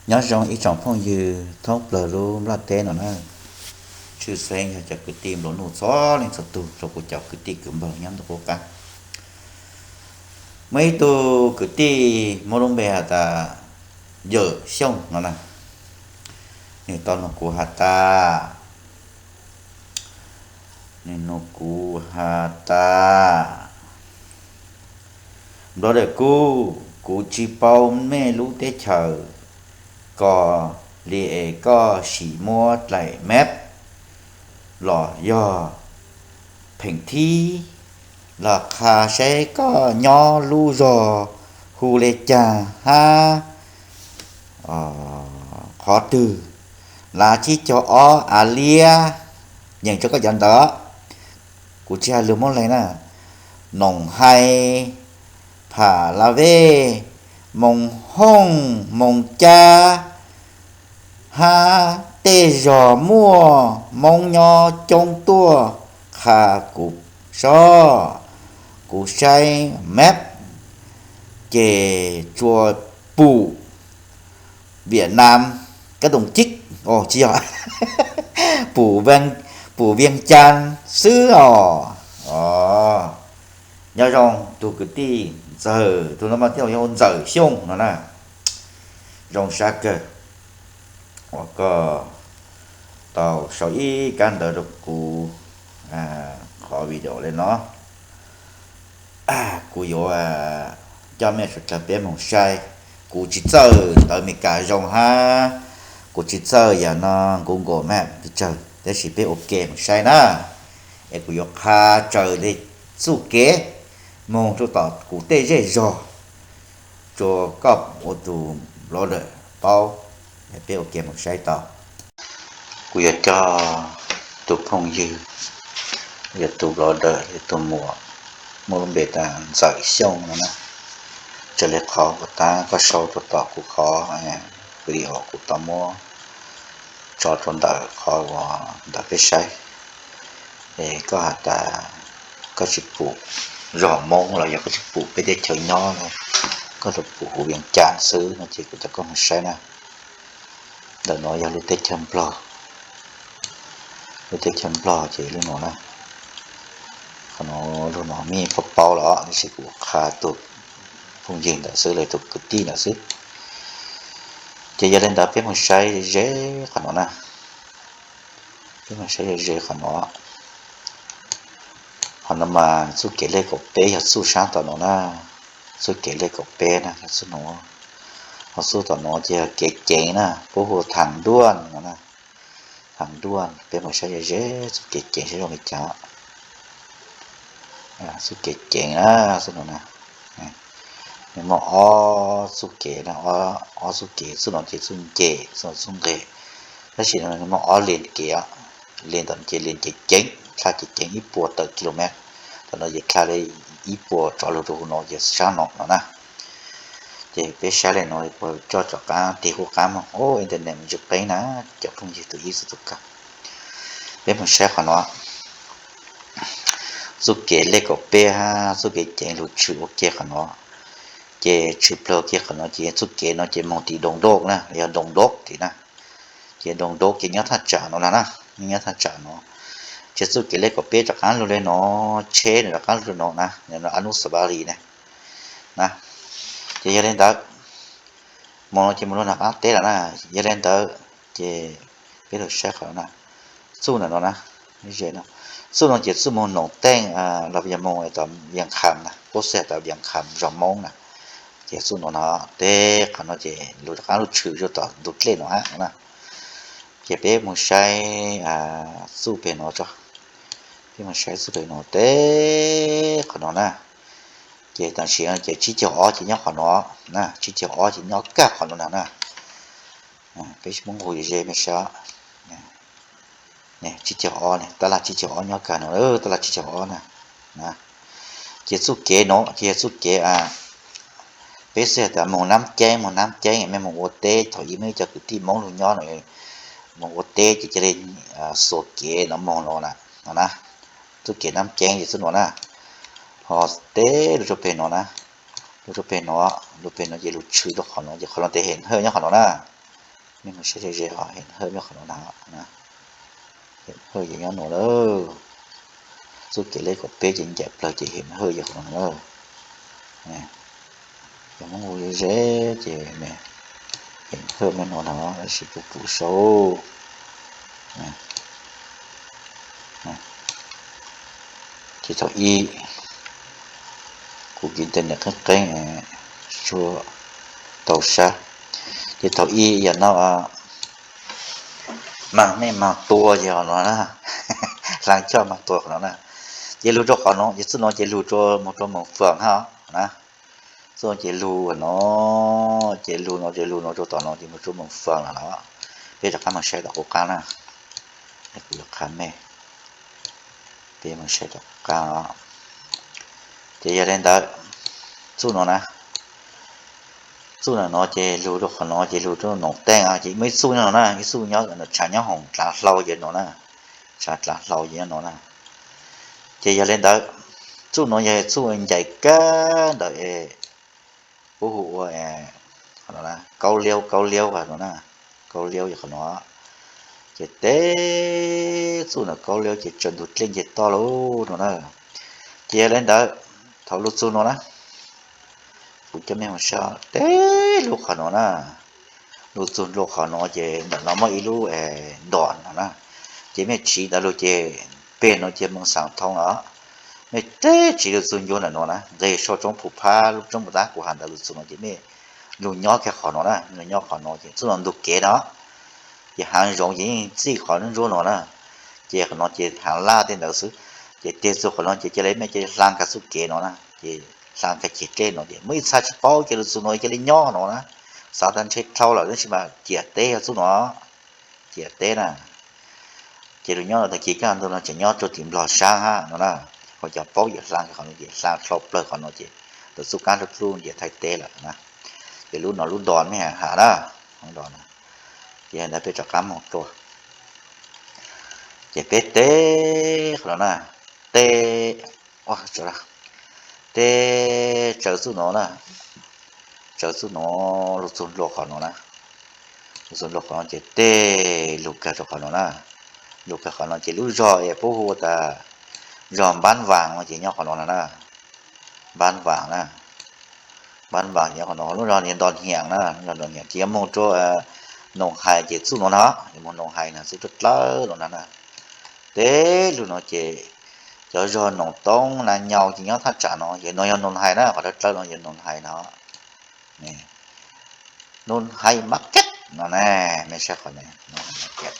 Nyob zoo ib tsoom phooj ywg thoob plaws lub nplaj teb no na. Tshwj xeeb yog cov kwv tij nplua nuj txhua leej txhua tug rau kuv cov kwv tij kwv npawg nyob ntuj qub qab. Muaj ib tug kwv tij muaj lub npe has tas Yawm Xyooj no na. Nws tau nug kuv has tas, nws nug kuv has tas, Brother Kuj, kuv tsis paub mej lub teb chaws ko li es koj sim muab dlaim map los yog pheem thib los qha saib koj nyob lub zog hu li cas hab qhov twg, lav tsib caug ob av liab, yeem rau koj cov ntawd. Kuv tsis hais lus Moob Leeg na, Noom Hais, Pham La Vej, Moos Hooj, Moos Cab, hab tej zog muaj Moob nyob coob tuaj qha kuv sob. Kuv saib map ces tsuas pum Vietnam, Kab Toom Cib, tsis yog, pum, pum Vias Cas xwb os. Nyob zoo tug kwv tij Ntxawm, tug no mas tij laug yog Ntxawm Xyooj no na. Zoo sab kawg uas koj tau sau ib kab ntawv rau kuv qhov video li no. Kuv yuav coj mej sawv dlawg peb moog saib. Kuv tsis txawj ntawv Amelikas zoo hab kuv tsis txawj yam no Google Map pes tsawg, tab sis peb ua ke moog saib na. Es kuv yuav qha raws li txuj kev moog rua tom kuv tej zej zog rua koj ua tug blogger paub. Peb ua ke moog saib tau. Kuv yuav coj tug phooj ywg, yog tug blogger, yog tug muam, muaj lub npe tas Ntxawm Xyooj no na. Raws li qhov uas tab koj sau rua tom kuv qhov video kuv tau muab tso rau ntawm qhov uas ntawm peb saib, es koj has tas koj tsis pum zog Moob los yog koj tsis pum peb teb chaws nyob, koj tsuas pum huv Vias Cas xwb no ces kuv coj koj moog saib na. Ntawm no yog lub teb chaws Nplog, lub teb chaws Nplog ces lub no na. Qhov no, lub no mej paub paub los tab sis kuv qha tug phooj ywg ntawm xwb, lawv tug kwv tij ntawm xwb. Ces yog li ntawd peb moog saib ze qhov no na. Peb moog saib ze qhov no. Qhov no mas txuj kev lej kaum peb yog txuj saab tom no na. Txuj kev lej kaum peb na yog txuj no. Ho txuj tom no ces yog kev ceev na, puab hu thav nruaj no na. Thav nruaj, peb moog saib ze ze txuj kev ceev saib zoo li cas. Txuj kev ceev na, txuj no na. Nws muaj ob txuj kev, ob txuj kev, txuj no ces txuj nce, txuj no txuj nqeg. Tab sis nws muaj ob len kev, len tom ces len ceev ceev, dlha ceev ceev ib puas tawm kilomev. Tom no ces dlha li ib puas rov lug rua huv no ces saab no no na. Ces peb saib li no, puas coj rov qaab tig qub qaab moog, o, internet mus ntsis qeeb na, cov phooj ywg tug ib txhia tug kawg. Peb moog saib qhov no, txuj kev lej kaum peb hab txuj kev ceev lug tshwm ua ke qhov no. Ces tshwm plawg ua ke qhov no ces txuj kev no ces moog tim Doo Doj na, yog Doo Doj tim na. Ces Doo Doj ces nyob thaj tsam no na, nyob thaj tsam no. Ces txuj kev lej kaum peb rov qaab lug li no, tsheb nws rov qaab lug no na, Anusawari na. Na, ces yog li ntawd, moog no ces moog lug nram qaab teb lawm na. Yog li ntawd ces peb lug saib qhov no na, txuj ntawm no na, txuj no ces txuj moog Noom Teej los yog moog tom Vias Kham na, puab xav tas Vias Kham zog Moob na. Ces txuj no no, teb qhov no ces lug rov qaab lug tshwm rua tom ntug dlej no hab no na. Ces peb moog saib txuj peg no tso, peb moog saib txuj peg no teb qhov no na. Ces tam sim no ces tsib caug ob ces nyob qhov no na, tsib caug ob ces nyob kag qhov no na na. Peb muab nqus ze mej saib, tsib caug ob, tab laj tsib caug ob nyob kag no, tab laj tsib caug ob na. Ces txuj kev no ces yog txuj kev, peb xav tas moog Nab Ceeb, moog Nab Ceeb mej moog ua teb, thaum ub mej cov kwv tij Moob lug nyob no, moog ua teb ces ca le xuas kev no moog no na, no na. Txuj kev Nab Ceeb ces txuj no na. Ho teb lug rua peg no na, lug rua peg no, lug peg no ces lug tshwm rua qhov no ces qhov no tes hem hawj nyob qhov no na. Mej mus saib ze ze os, Hem Hawj nyob qhov no na. Hem Hawj ces nyob no lawm. Txuj kev lej kaum peb ces ncaim plawg ces Hem Hawj ces qhov no lawm. Cov Hmoob hu ze ze ces Hem Hawj nyob no na, tab sis kuv pum sau. Ces thaum ib, kuv kiv tej niam qeeb qeeb tsis tshua tau sab. Ces thaum ib yam no mas mej mag tua ces qhov no na, hla coj mag tua qhov no na. Ces lug rau qhov no, ces txuj no ces lug rau moog rau Moos Fwm hab na. Txuj no ces lug no, ces lug no ces lug no rau tom no ces moog rau Moos Fwm lawm no. Peb rov qab moog saib tom qub qaab na. Kuv yuav qha mej, peb moog saib tom qub qaab os. Ces yog le ntawd, txuj no na, txuj no no ces lug rau qhov no ces lug rau Noom Teej os, ces muaj ib txuj nyob no na, ib txuj nyob tshav nyob hoom dlaav hlau ces no na, tshav dlaav hlau ces nyob no na. Ces yog le ntawd, txuj no yog txuj ncaim kawg ntawm es puab hu ua Kaub Liaub, Kaub Liaub no na, Kaub Liaub yog qhov no. Ces teb txuj no Kaub Liaub ces tsaws ntug dlej nce toj lauj no na. Ces yog le ntawd, thaum lug txug no na, kuv coj mej mus saib teb lug qhov no na. Lug txug ntua qhov no ces ntawm no muaj ib lub ntos no na. Ces mej tsiv ntawd lug ces peg no ces Moos Xaam Thoo os. Mej teb tsiv lug txug ntua ntawm no na, nqeg sau roob Phuv Phab lub roob Phuv Tab kuv has ntawd lug txug no ces mej lug nyob kiag qhov no na, lug nyob qhov no ces txuj no ntug kev no. Ces haav zoov ces yeej txij qhov ntsuab no na. Ces qhov no ces haav laj tej ntawd xwb. Ces teg txug qhov no ces cia li mej cia li hla kag txuj kev no na, ces hla kag ceg dlej no ces muaj ib txha tsis paub ces lug txug no cia li nyob no na. Xav tas ntshe dlhau lawm tab sis mas ciam teb yog txuj no, ciam teb na. Ces lug nyob no tag kis kaj ntug no tseem nyob rau tim Nplog sab hab no na. Ho cov paub ces hla qhov no ces hla dlhau plawg qhov no ces ntawm txuj qaab rau lub ntiaj Thaib teb lawm na. Ces lub no lub ntos mej has na, lub ntos na. Ces ntawd peb rov qab moog dlua. Ces peb teb qhov no na, teb, teb tsaws txuj no na, tsaws txuj no lug txug ntua qhov no na. Lug txug ntua qhov no ces teg lug kag rau qhov no na. Lug kag qhov no ces lub zog es puab hu tas zog Npab Vaas no ces nyob qhov no na. Npab Vaas na, Npab Vaas nyob qhov no, lub zog Nto Hiam na, zog Nto Hiam ces yuav moog rua Noom Hais ces txuj no na, yuav moog Noom Hais na txuj dlawb dlawb no na. Teb lug no ces cov zog Noom Toob Na Nyau ces nyob thaj tsam no, ces no yog Noom Hais na, qhov dlawb dlawb no yog Noom Hais no. Noom Hais market no na, mej saib qhov no, Noom Hais market.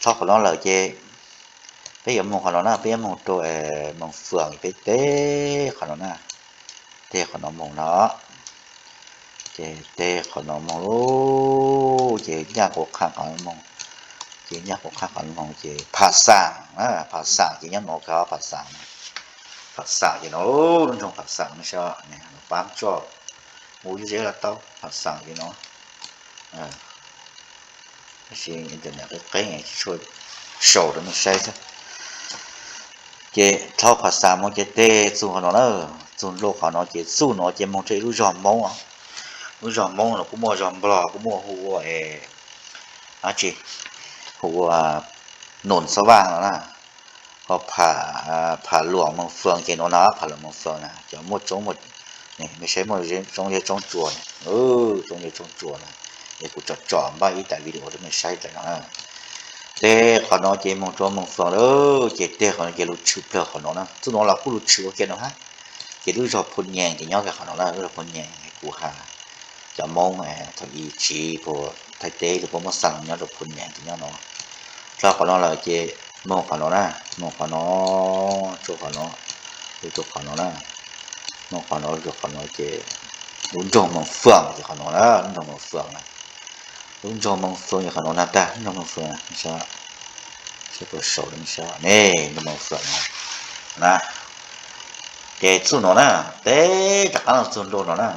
Dhau qhov no lawm ces peb yuav moog qhov no na, peb yuav moog rau Moos Fwm, peb teg qhov no na, teg qhov no moog no. Ces teg qhov no moog lawm ces nyaj quav qha qhov no moog, ces nyaj quav qha qhov no moog ces Pham Xaam, Pham Xaam ces nyob no kag Pham Xaam. Pham Xaam ces no, lub nroog Pham Xaam no saib, pab tso, mus yuj zeb los tau, Pham Xaam ces no. Tab sis internet qeeb qeeb tsis tshua sau rau mej saib xwb. Ces dhau Pham Xaam moog ces teg txug qhov no na, txug ntua qhov no ces txuj no ces moog rau ib lub zog Moob. Lub zog Moob no kuj muaj zog Nplog kuj muaj hu ua, dab tsi, hu ua Noos Xab Vaaj no na. Ho Pham Luam Moos Fwm ces no na, Pham Luam Moos Fwm na cov muaj tsoob, mej saib muaj tsoob yawg tsoob tsua, tsoob yawg tsoob tsua na. Es kuv tsom tsom npaj ib tas video rau mej saib ntawm no na. Teg qhov no ces moog rua Moos Fwm lawm ces teg qhov no ces lug tshwm plawg qhov no na, txuj no los kuj lug tshwm ua ke no hab. Ces lub zog Phu Nyeem ces nyob kiag qhov no na, lub zog Phu Nyeem kuv has cov Moob thaum i tsiv puag Thaib teb lug puab muab xa lug nyob rau Phu Nyeem ces nyob no. Dhau qhov no lawm ces moog qhov no na, moog qhov no, rua qhov no, lug rua qhov no na, moog qhov no rua qhov no ces lub nroog Moos Fwm ces qhov no na, lub nroog Moos Fwm na. Lub nroog Moos Fwm ces qhov no na tag, lub nroog Moos Fwm na, saib puas sau rau mej saib ne, nroog Moos Fwm na. Ces txuj no na, teg rov qab no txug ntua no na,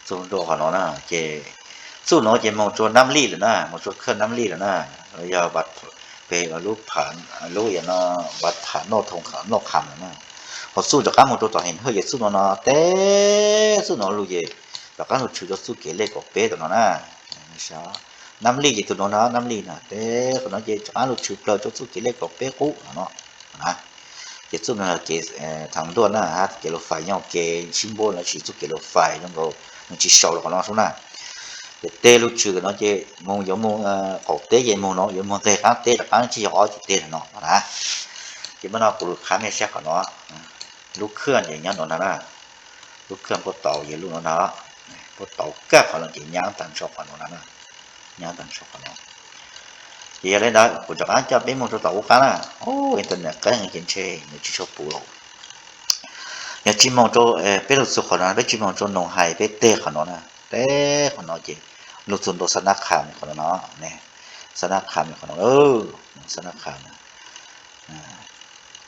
txug ntua qhov no na, ces txuj no ces moog rua Nab Lij lawm na, moog rua khawj Nab Lij lawm na, yog peg lub, lub yog no Vaj Pham Noj Thoo Noj Kham lawm na. Ho txuj rov qab moog rua tom Heem Hawj ces txuj no no, teg txuj no lug ces rov qab lug tshwm rua txuj kev lej kaum peb tom no na. Saib, Nab Lij ces tus no na, Nab Lij na, ces qhov no ces rov qab lug tshwm plaws rau txuj kev lej kaum peb qub no na. Ces txuj no kev thav ntuaj na, kev lug fais nyob kev sib npuab los sis txuj kev lug fais zoo nkaus nws tsis sau rau qhov no sub na. Ces tej lug tshwm no ces moog yuav moog qaum teb ces moog no, yuav moog nqeg qaab teb rov qaab tsis yog ob tug teg no na. Ces muaj no kuv lug qha mej saib qhov no, lub khaj ces nyob no na, lub khaj puab tau yog lub no na, puab tau kag qhov no ces nyab tag nrho qhov no na, nyab tag nrho qhov no. Ces yog le ntawd kuv rov qaab coj peb moog rau tom qub qaab na. Internet qeeb ces ntshe nws tsis tshua puv lawm. Yog tsis moog rau, peb lug txug qhov no, peb tsis moog rau Noog Hais, peb teg qhov no na, teg qhov no ces lug txug nrau Xab Nab Kham qhov no no, Xab Nab Kham qhov no, Xab Nab Kham,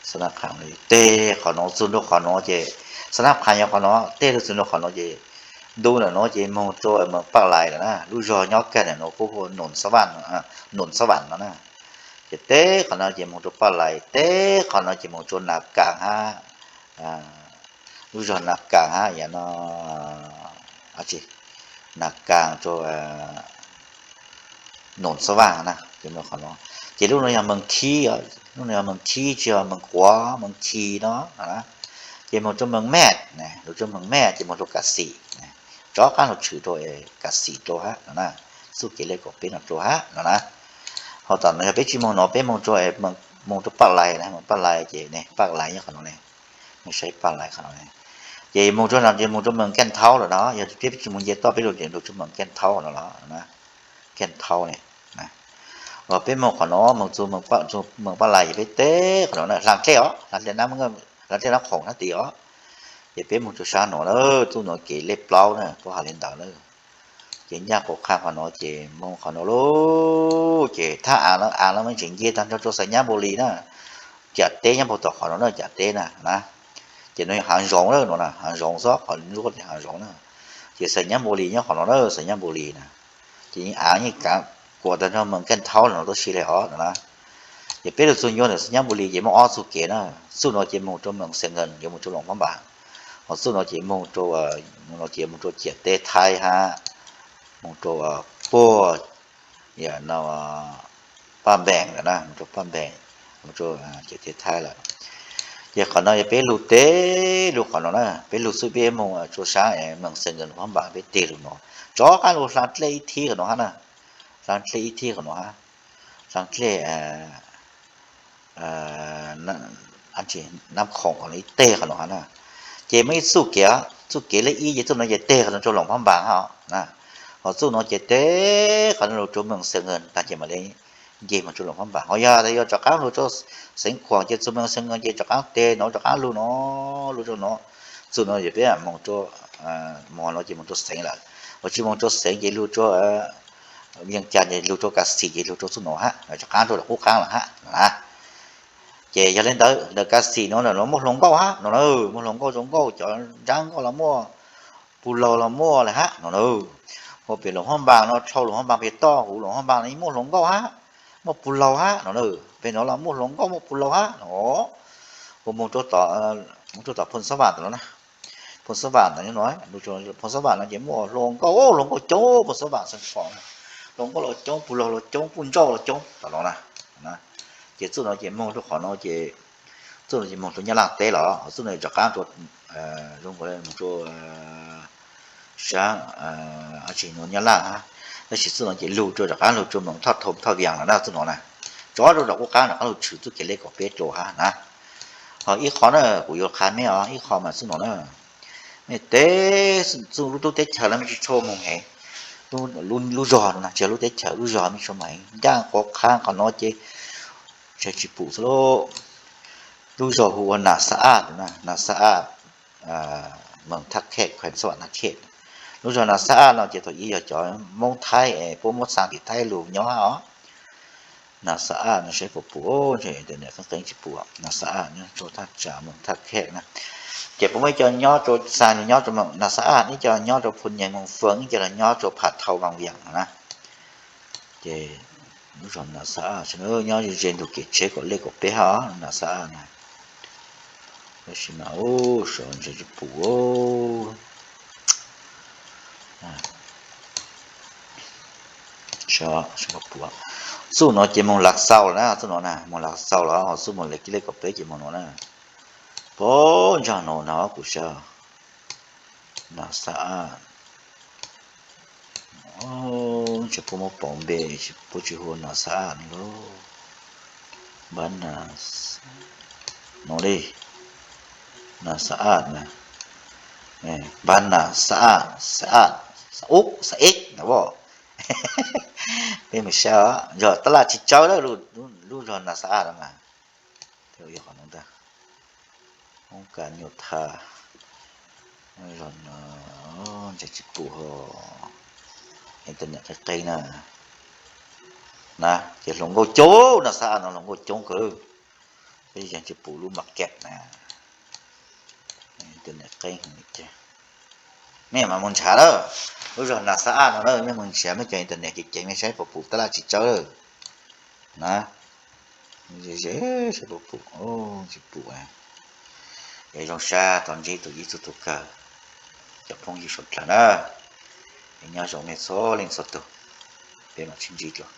Xab Nab Kham, teg qhov no txug nrau qhov no ces Xab Nab Kham yog qhov no, teg lug txug nrau qhov no ces ntu ntawm no ces moog rau Meem Paj Lais lawm na, lub zog nyob kag ntawm no kuj hu Noom Xab Vam no na. Ces teg qhov no ces moog rau Paj Lais, teg qhov no ces moog rau Nas Kas hab, lub zog Nas Kas hab, yog no, Nas Kas rau Noom Xab Vam na, ces qhov no. Ces lub no yog Meem Khib, lub no yog Meem Khib, tsis yog Meem Quav, Meem Khib no. Ces moog rau Meem Mej, lug rau Meem Mej ces moog rau Kas Xim, rov qaab lug tshwm rau Kas Xim rau hab no na. Txuj kev lej kaum peb no rau hab no na. Ho tom no yog peb tsis moog no, peb moog rau, moog rau Paj Lais na, Paj Lais ces ne, Paj Lais nyob qhov no ne, saib Paj Lais qhov no ne. Ces moog rau no ces moog rau Meem Kaaj Thaub lawm no, yog peb tsis moog nce toj peb lug ces lug rau Meem Kaaj Thaub no los, Kaaj Thaub ne. Los peb moog qhov no, moog txug Meem Paj Lais ces peb teg qhov no na, hlaa dlej os, hlaa dlej Nab Khoom sab tid os. Ces peb moog rau sab no na, txuj no kev lej plaub na, puab has le ntawd na. Ces nyaj qhuv qha qhov no ces moog qhov no lauj, ces thaj aav, aav no mas tseem nce tag nrho rau Xais Nyab Npus Lis na. Cam teb nyob puag tom qhov no na, cam teb na na. Ces no yog haav zoov lawm no na, haav zoov xwb, qhov lub haav zoov na. Ces Xais Nyab Npus Lis nyob qhov no na, Xais Nyab Npus Lis na. Ces yeej aav yeej kaav kuam tag nrho Meem Kaaj Thaub no tuab si le os no na. Ces peb lug txug ncua ntawm Xais Nyab Npus Lis ces muaj ob txuj kev na. Txuj no ces moog rau Meem Xeem Nkees yuav moog rau Loos Phab Npaas, ho txuj no ces moog rau, no ces moog rau ciam teb Thaib hab, moog rau puag no Paj Npees lawm na, moog rau Paj Npees, moog rau ciam teb Thaib lawm. Ces qhov no yog peb lug teb lug qhov no na, peb lug xwb peb moog rau sab Meem Xeem Nkees Loos Phab Npaas peb teg lug no, rov qaab lug hlaa dlej ib thib qhov no hab na, hlaa dlej ib thib qhov no hab, hlaa dlej Nab Khoom qhov no ib teg qhov no hab na. Ces muaj ib txuj kev, txuj kev lej ib ces txuj no ces teg qhov no rau Loos Phab Npaas hab na. Ho txuj no ces teg qhov no lug rau Meem Xeem Nkees tag ces mam le nce moog rau Loos Phab Npaas. Ho yog tas yog rov qaab lug rau Xeev Khuam ces txug Meem Xeem Nkees ces rov qaab teg no rov qaab lug no, lug rau no. Txuj no yog peb moog rau, moog no ces moog rau Xeev lawm. Ho tsis moog rau Xeev ces lug rau Vias Cas ces lug rau Kas Xim ces lug rau txuj no hab, rov qaab rau tom qub qaab lawm hab na. Ces yog le ntawd ntawm Kas Xim no na muaj hluas nkauj hab no na, muaj hluas nkauj zoo nkauj, cov nraab nkauj los muaj, puj laug los muaj le hab no na. Ho pem Loos Phab Npaas no dhau Loos Phab Npaas pem toj huv Loos Phab Npaas no muaj hluas nkauj hab, muaj puj laug hab no na. Pem no los muaj hluas nkauj muaj puj laug hab no. Ho moog rau tom, moog rau tom Phoos Xab Vam tom no na. Phoos Xab Vam tom no, Phoos Xab Vam no ces muaj hluas nkauj, hluas nkauj coob, Phoos Xab Vam Xeev Khuam, hluas nkauj los coob, puj laug los coob, puj nrauj los coob tom no na. Ces txuj no ces moog rau qhov no ces, txuj no ces moog rau Nyab Laj teb los, txuj no rov qaab rau, zoo nkaus moog rau sab, tsis no Nyab Laj hab, tab sis txuj no ces lug rau rov qaab lug rau Meem Thoj Thoo Thoj Vias lawm na txuj no na. Rov rau tom qub qaab rov qaab lug tshwm txuj kev lej kaum peb rau hab na. Ho ib qho na kuv yuav qha mej os, ib qho mas txuj no na, mej teb txuj lub tub teb chaws los mej tsis tshua moog heev. Lub zog no na, tsis yog lub teb chaws, lub zog mej tsis tshua moog heev, ncaaj qhuv qha qhov no ces tsis pum xwb lauj. Lub zog hu ua Nas Xab Aj, Nas Xab Aj, Meem Thaj Khej, Khuees Xab Vam Nas Khej. Lub zog Nas Xab Aj no ces thaum ub yog cov Moob Thaib es puab muab xaa tim Thaib lug nyob hab os. Nas Xab Aj no saib puas pum, ntshe internet qeeb qeeb tsis pum. Nas Xab Aj nyob rau thaj tsam Meem Thaj Khej na. Ces puab muab ib co nyob rau, xaa nyob rau Nas Xab Aj, ib co nyob rau Phu Nyees Moos Fees, ib co los nyob rau Pham Thau Vaas Vias no na. Ces lub zog Nas Xab Aj nyob ze ntug kev tsheb kaum lej kaum peb hab, Nas Xab Aj na. Tab sis mas, ub, sov ntshe tsis pum. Xub no ces moog Lav Xaus lawm na, xub no na moog Lav Xaus los ho xub moog le kib lej kaum peb ces moog no na. Puab ntsog no na kuv saib. Nas Xab Aj. Tsis puab muab pauv npe, puab tsis hu Nas Xab Aj no lauj. Npab Nas, no li, Nas Xab Aj na, Npab Nas Xab Aj, Xab Aj, Xab Ub, Xab Eb na as. Peb mus saib os, yog tab laj tsis tsawb lawm, lub zog Nas Xab Aj no mas. Yog qhov no ntag, Hmoob Kas Nyuj Thaj, zog no, ntshe tsis pum ho, internet qeeb qeeb na. Na ces hluas nkauj coob, Nas Xab Aj no hluas nkauj coob kawg, peb yeej tsis pum lub market na. Internet qeeb ces mej mam mus nrhav lawm, lub zog Nas Xab Aj no lawm mej mus nrhav, mej cov internet ceev ceev mej saib puas pum tab laj tsis tsawb lawm na. Ze ze saib puas pum, tsis pum. Es zoo sab tau ntsib tus ib txug tug kawg, cov phooj ywg suav dlawg na, es nyob zoo mej txhua leej txhua tug, peb mam sib ntsib dlua.